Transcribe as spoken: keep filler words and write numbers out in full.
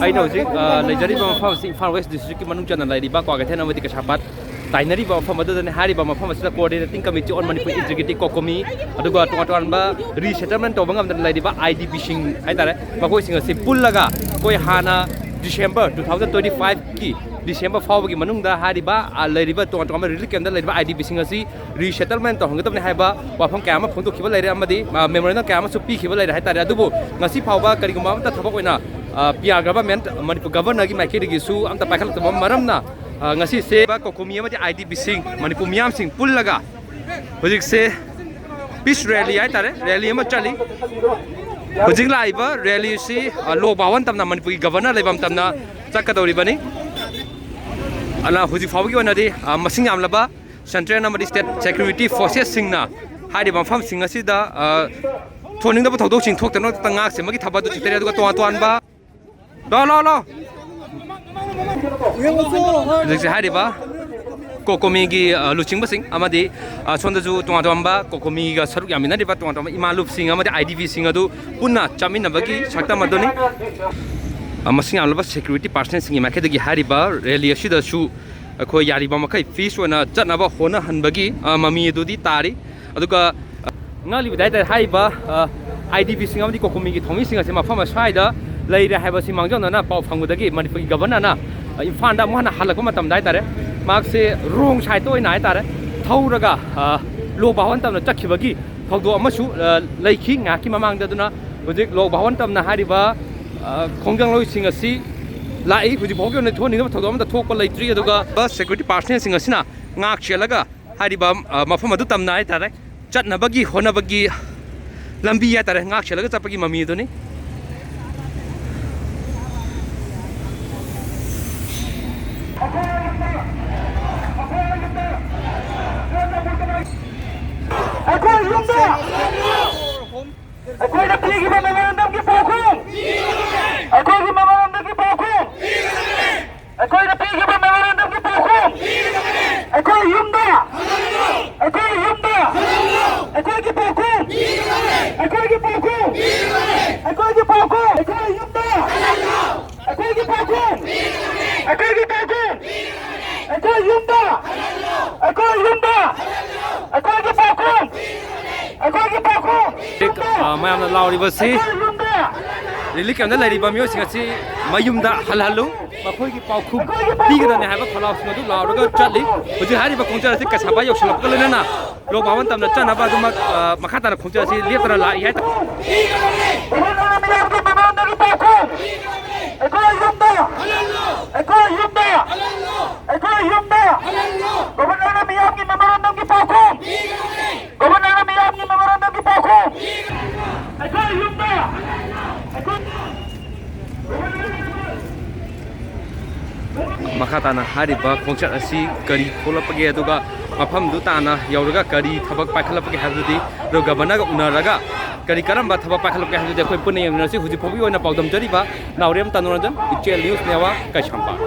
ꯑꯩꯅ ꯍꯧꯖꯤꯛ ꯑ, ꯂꯩꯖꯔꯤꯕ ꯃꯐꯝ ꯑꯁꯤ ꯏꯝꯐꯥꯜ ꯋꯦꯁ ꯗꯤꯁꯇ꯭ꯔꯤꯛꯀꯤ ꯃꯅꯨꯡ ꯆꯟꯅ ꯂꯩꯔꯤꯕ ꯀ꯭ꯋꯥꯀꯩꯊꯦꯜ ꯑꯃꯗꯤ ꯀꯩꯁꯥꯝꯄꯥꯠ ꯇꯥꯏꯅꯔꯤꯕ ꯃꯐꯝ ꯑꯗꯨꯗꯅꯤ꯫ ꯍꯥꯏꯔꯤꯕ ꯃꯐꯝ ꯑꯁꯤꯗ Coordinating Committee on Manipur Integrity, COCOMI, ꯑꯗꯨꯒ ꯇꯣꯉꯥꯟ ꯇꯣꯉꯥꯟꯕ ꯔꯤꯁꯦꯇꯜꯃꯦꯟ ꯇꯧꯕ ꯉꯝꯗꯅ ꯂꯩꯔꯤꯕ IDPꯁꯤꯡ ꯍꯥꯏꯇꯥꯔꯦ, ꯃꯈꯣꯏꯁꯤꯡ ꯑꯁꯤ ꯄꯨꯜꯂꯒ ꯑꯩꯈꯣꯏ ꯍꯥꯟꯅ December two thousand twenty fiveꯀꯤ December ꯐꯥꯎꯕꯒꯤ ꯃꯅꯨꯡꯗ ꯍꯥꯏꯔꯤꯕ ꯑ, ꯂꯩꯔꯤꯕ ꯇꯣꯉꯥꯟ ꯇꯣꯉꯥꯟꯕ ꯔꯤꯂꯤꯐ ꯀꯦꯝꯞꯇ ꯂꯩꯔꯤꯕ IDPꯁꯤꯡ ꯑꯁꯤ ꯔꯤꯁꯦꯇꯜꯃꯦꯟ ꯇꯧꯍꯟꯒꯗꯕꯅꯤ ꯍꯥꯏꯕ ꯋꯥꯐꯝ ꯀꯌꯥ ꯑꯃ ꯐꯣꯡꯗꯣꯛꯈꯤꯕ ꯂꯩꯔꯦ ꯑꯃꯗꯤ ꯃꯦꯃꯣꯔꯦꯟꯗꯝ ꯀꯌꯥ ꯑꯃꯁꯨ ꯄꯤꯈꯤꯕ ꯂꯩꯔꯦ ꯍꯥꯏꯇꯥꯔꯦ꯫ ꯑꯗꯨꯕꯨ ꯉꯁꯤ ꯐꯥꯎꯕ ꯀꯔꯤꯒꯨꯝꯕ ꯑꯃꯠꯇ ꯊꯕꯛ ꯑꯣꯏꯅ ꯄꯤꯌꯥꯔ ꯒꯚꯔꯟꯃꯦꯟ, ꯃꯅꯤꯄꯨꯔ ꯒꯚꯔꯅꯔꯒꯤ ꯃꯥꯏꯀꯩꯗꯒꯤꯁꯨ ꯑꯝꯇ ꯄꯥꯏꯈꯠꯂꯛꯇꯕ ꯃꯔꯝꯅ ꯑ, ꯉꯁꯤꯁꯦ ꯀꯣꯀꯣꯃꯤ ꯑꯃꯗꯤ IDPꯁꯤꯡ, ꯃꯅꯤꯄꯨꯔ ꯃꯤꯌꯥꯝꯁꯤꯡ ꯄꯨꯜꯂꯒ ꯍꯧꯖꯤꯛꯁꯦ ꯄꯤꯁ ꯔꯦꯂꯤ ꯍꯥꯏꯇꯥꯔꯦ, ꯔꯦꯂꯤ ꯑꯃ ꯆꯠꯂꯤ꯫ ꯍꯧꯖꯤꯛ ꯂꯥꯛꯏꯕ ꯔꯦꯂꯤꯁꯤ ꯑ, ꯂꯣꯛ ꯚꯋꯟ ꯇꯝꯅ, ꯃꯅꯤꯄꯨꯔꯒꯤ ꯒꯚꯔꯅꯔ ꯂꯩꯐꯝ ꯇꯝꯅ ꯆꯠꯀꯗꯧꯔꯤꯕꯅꯤ꯫ ꯑꯗꯨꯅ ꯍꯧꯖꯤꯛ ꯐꯥꯎꯕꯒꯤ ꯑꯣꯏꯅꯗꯤ ꯑ, ꯃꯁꯤꯡ ꯌꯥꯝꯂꯕ ꯁꯦꯟꯇ꯭ꯔꯦꯜ ꯑꯃꯗꯤ ꯁ꯭ꯇꯦꯠ ꯁꯦꯀ꯭ꯌꯨꯔꯤꯇꯤ ꯐꯣꯔꯁꯦꯁꯁꯤꯡꯅ ꯍꯥꯏꯔꯤꯕ ꯃꯐꯝꯁꯤꯡ ꯑꯁꯤꯗ ꯑ, ꯊꯣꯛꯅꯤꯡꯗꯕ ꯊꯧꯗꯣꯛꯁꯤꯡ ꯊꯣꯛꯇꯅꯕ ꯉꯥꯛ ꯁꯦꯟꯕꯒꯤ ꯊꯕꯛ ꯑꯗꯨ ꯆꯠꯊꯔꯤ꯫ ꯑꯗꯨꯒ ꯇꯣꯉꯥꯟ ꯇꯣꯉꯥꯟꯕ ꯂꯣ, ꯂꯣ, ꯂꯣ꯫ ꯍꯧꯖꯤꯛꯁꯦ ꯍꯥꯏꯔꯤꯕ ꯀꯣꯀꯣꯃꯤꯒꯤ ꯑ, ꯂꯨꯆꯤꯡꯕꯁꯤꯡ ꯑꯃꯗꯤ ꯑ, ꯁꯣꯝꯗꯁꯨ ꯇꯣꯉꯥꯟ ꯇꯣꯉꯥꯟꯕ ꯀꯣꯀꯣꯃꯤꯒ ꯁꯔꯨꯛ ꯌꯥꯃꯤꯟꯅꯔꯤꯕ ꯇꯣꯉꯥꯟ ꯇꯣꯉꯥꯟꯕ ꯏꯃꯥ ꯂꯨꯞꯁꯤꯡ ꯑꯃꯗꯤ IDPꯁꯤꯡ ꯑꯗꯨ ꯄꯨꯟꯅ ꯆꯠꯃꯤꯟꯅꯕꯒꯤ ꯁꯛꯇꯝ ꯑꯗꯨꯅꯤ꯫ ꯑ, ꯃꯁꯤꯡ ꯌꯥꯝꯂꯕ ꯁꯦꯀ꯭ꯌꯨꯔꯤꯇꯤ ꯄꯥꯔꯁꯅꯦꯜꯁꯤꯡꯒꯤ ꯃꯥꯏꯀꯩꯗꯒꯤ ꯍꯥꯏꯔꯤꯕ ꯔꯦꯂꯤ ꯑꯁꯤꯗꯁꯨ ꯑꯩꯈꯣꯏ ꯌꯥꯔꯤꯕ ꯃꯈꯩ ꯄꯤꯁ ꯑꯣꯏꯅ ꯆꯠꯅꯕ ꯍꯣꯠꯅꯍꯟꯕꯒꯤ ꯑ, ꯃꯃꯤ ꯑꯗꯨꯗꯤ ꯇꯥꯔꯤ꯫ ꯑꯗꯨꯒ ꯑ, ꯉꯥꯡꯂꯤꯕꯗꯤ ꯍꯥꯏꯇꯥꯔꯦ, ꯍꯥꯏꯔꯤꯕ ꯑ, IDPꯁꯤꯡ ꯑꯃꯗꯤ ꯀꯣꯀꯣꯃꯤꯒꯤ ꯊꯧꯃꯤꯁꯤꯡ ꯑꯁꯤ ꯃꯐꯝ ꯑꯁ꯭ꯋꯥꯏꯗ ꯂꯩꯔꯦ ꯍꯥꯏꯕꯁꯤ ꯃꯥꯡꯖꯧꯅꯅ ꯄꯥꯎ ꯐꯪꯕꯗꯒꯤ ꯃꯅꯤꯄꯨꯔꯒꯤ ꯒꯚꯔꯅꯔꯅ ꯑ, ꯏꯝꯐꯥꯜꯗ ꯑꯃꯨꯛ ꯍꯟꯅ ꯍꯜꯂꯛꯄ ꯃꯇꯝꯗ ꯍꯥꯏꯇꯥꯔꯦ, ꯃꯍꯥꯛꯁꯦ ꯔꯣꯡ ꯁꯥꯏꯠꯇ ꯑꯣꯏꯅ ꯍꯥꯏꯇꯥꯔꯦ ꯊꯧꯔꯒ ꯑ, ꯂꯣꯛ ꯚꯋꯟ ꯇꯝꯅ ꯆꯠꯈꯤꯕꯒꯤ ꯊꯧꯗꯣꯛ ꯑꯃꯁꯨ ꯑ, ꯂꯩꯈꯤ ꯉꯥꯏꯍꯥꯛꯀꯤ ꯃꯃꯥꯡꯗ꯫ ꯑꯗꯨꯅ ꯍꯧꯖꯤꯛ ꯂꯣꯛ ꯚꯋꯟ ꯇꯝꯅ ꯍꯥꯏꯔꯤꯕ ꯑ, ꯈꯣꯡꯖꯪꯂꯣꯏꯁꯤꯡ ꯑꯁꯤ ꯂꯥꯛꯏ꯫ ꯍꯧꯖꯤꯛ ꯐꯥꯎꯒꯤ ꯑꯣꯏꯅ ꯊꯣꯛꯍꯟꯅꯤꯡꯗꯕ ꯊꯧꯗꯣꯛ ꯑꯃꯠꯇ ꯊꯣꯛꯄ ꯂꯩꯇ꯭ꯔꯤ꯫ ꯑꯗꯨꯒ ꯁꯦꯀ꯭ꯌꯨꯔꯤꯇꯤ ꯄꯥꯔꯁꯅꯦꯜꯁꯤꯡ ꯑꯁꯤꯅ ꯉꯥꯛ ꯁꯦꯜꯂꯒ ꯍꯥꯏꯔꯤꯕ ꯑ, ꯃꯐꯝ ꯑꯗꯨ ꯇꯝꯅ ꯍꯥꯏꯇꯥꯔꯦ ꯆꯠꯅꯕꯒꯤ ꯍꯣꯠꯅꯕꯒꯤ ꯂꯝꯕꯤ ꯍꯥꯏꯇꯥꯔꯦ ꯉꯥꯛ ꯁꯦꯜꯂꯒ ꯆꯠꯄꯒꯤ ꯃꯃꯤ ꯑꯗꯨꯅꯤ꯫ ꯑꯩꯈꯣꯏ ꯌꯨꯝꯗ ꯑꯩꯈꯣꯏꯅ ꯄꯤꯈꯤꯕ ꯃꯦꯃꯣꯔꯦꯟꯗꯝꯒꯤ ꯄꯥꯎꯈꯨꯝ, ꯑꯩꯈꯣꯏꯒꯤ ꯃꯦꯃꯣꯔꯦꯟꯗꯝꯒꯤ ꯄꯥꯎꯈꯨꯝ, ꯑꯩꯈꯣꯏꯅ ꯄꯤꯈꯤꯕ ꯃꯦꯃꯣꯔꯦꯟꯗꯝꯒꯤ ꯄꯥꯎꯈꯨꯝ, ꯑꯩꯈꯣꯏ ꯌꯨꯝꯗ, ꯑꯩꯈꯣꯏ ꯌꯨꯝꯗ, ꯑꯩꯈꯣꯏꯒꯤ ꯄꯥꯎꯈꯨꯝ, ꯑꯩꯈꯣꯏꯒꯤ ꯄꯥꯎꯈꯨꯝ, ꯑꯩꯈꯣꯏꯒꯤ ꯄꯥꯎꯈꯨꯝ, ꯑꯩꯈꯣꯏ ꯌꯨꯝꯗ, ꯑꯩꯈꯣꯏꯒꯤ ꯄꯥꯎꯈꯨꯝ! ꯑꯩꯈꯣꯏ ꯌꯨꯝꯗ! ꯑꯩꯈꯣꯏ ꯌꯨꯝꯗ! ꯑꯩꯈꯣꯏꯒꯤ ꯄꯥꯎꯈꯨꯝ! ꯑꯩꯈꯣꯏꯒꯤ ꯄꯥꯎꯈꯨꯝ! ꯍꯧꯖꯤꯛ, ꯑ, ꯃꯌꯥꯝꯅ ꯂꯥꯎꯔꯤꯕꯁꯤ ꯑꯩꯈꯣꯏ ꯌꯨꯝꯗ! ꯔꯤꯂꯤꯐ ꯀꯦꯝꯞꯇ ꯂꯩꯔꯤꯕ ꯃꯤꯑꯣꯏꯁꯤꯡ ꯑꯁꯤ ꯃꯌꯨꯝꯗ ꯍꯜꯍꯜꯂꯨ, ꯃꯈꯣꯏꯒꯤ ꯄꯥꯎꯈꯨꯝ ꯄꯤꯒꯗꯕꯅꯤ ꯍꯥꯏꯕ ꯈꯣꯜꯂꯥꯎꯁꯤꯡ ꯑꯗꯨ ꯂꯥꯎꯔꯒ ꯆꯠꯂꯤ꯫ ꯍꯧꯖꯤꯛ ꯍꯥꯏꯔꯤꯕ ꯈꯣꯡꯆꯠ ꯑꯁꯤ ꯀꯩꯁꯥꯝꯄꯥꯠ ꯌꯧꯁꯤꯜꯂꯛꯄꯒ ꯂꯣꯏꯅꯅ ꯂꯣꯛ ꯕꯥꯕꯟ ꯇꯝꯅ ꯆꯠꯅꯕ ꯑꯗꯨꯃꯛ, ꯑ, ꯃꯈꯥ ꯇꯥꯅ ꯈꯣꯡꯆꯠ ꯑꯁꯤ ꯂꯦꯞꯇꯅ ꯂꯥꯛꯏ ꯍꯥꯏ ꯇꯥꯔꯦ꯫ ꯒꯣꯕꯔꯅꯔ ꯃꯤꯌꯥꯝꯒꯤ ꯃꯃꯥꯡꯗꯒꯤ ꯄꯥꯎꯈꯨꯝ! ꯑꯩꯈꯣꯏ ꯌꯨꯝꯗ! ꯑꯩꯈꯣꯏ ꯌꯨꯝꯗ! ꯑꯩꯈꯣꯏ ꯌꯨꯝꯗ! ꯒꯣꯕꯔꯅꯔ ꯃꯤꯌꯥꯝꯒꯤ ꯃꯃꯥꯡꯗꯒꯤ ꯄꯥꯎꯈꯨꯝ! ꯒꯣꯕꯔꯅꯔ ꯃꯤꯌꯥꯝꯒꯤ ꯃꯃꯥꯡꯗꯒꯤ ꯄꯥꯎꯈꯨꯝ! ꯑꯩꯈꯣꯏ ꯌꯨꯝꯗ! ꯑꯩꯈꯣꯏ ꯃꯈꯥ ꯇꯥꯅ ꯍꯥꯏꯔꯤꯕ ꯈꯣꯡꯆꯠ ꯑꯁꯤ ꯀꯔꯤ ꯊꯣꯛꯂꯛꯄꯒꯦ, ꯑꯗꯨꯒ ꯃꯐꯝꯗꯨ ꯇꯥꯅ ꯌꯧꯔꯒ ꯀꯔꯤ ꯊꯕꯛ ꯄꯥꯏꯈꯠꯂꯛꯄꯒꯦ ꯍꯥꯏꯕꯗꯨꯗꯤ, ꯑꯗꯨ ꯒꯕꯔꯅꯔꯒ ꯎꯅꯔꯒ ꯀꯔꯤ ꯀꯔꯝꯕ ꯊꯕꯛ ꯄꯥꯏꯈꯠꯂꯛꯄꯒꯦ ꯍꯥꯏꯕꯗꯨꯗꯤ ꯑꯩꯈꯣꯏ ꯄꯨꯟꯅ ꯌꯦꯡꯃꯤꯟꯅꯔꯁꯤ꯫ ꯍꯧꯖꯤꯛ ꯐꯥꯎꯒꯤ ꯑꯣꯏꯅ ꯄꯥꯎꯗꯝꯖꯔꯤꯕ ꯅꯥꯎꯔꯦꯝ ꯇꯅꯨꯔꯟꯖꯟ, ꯏꯆꯦꯜ ꯅ꯭ꯌꯨꯁ ꯅꯦꯠꯋꯥꯔꯛ, ꯀꯩꯁꯥꯝꯄꯥꯠ꯫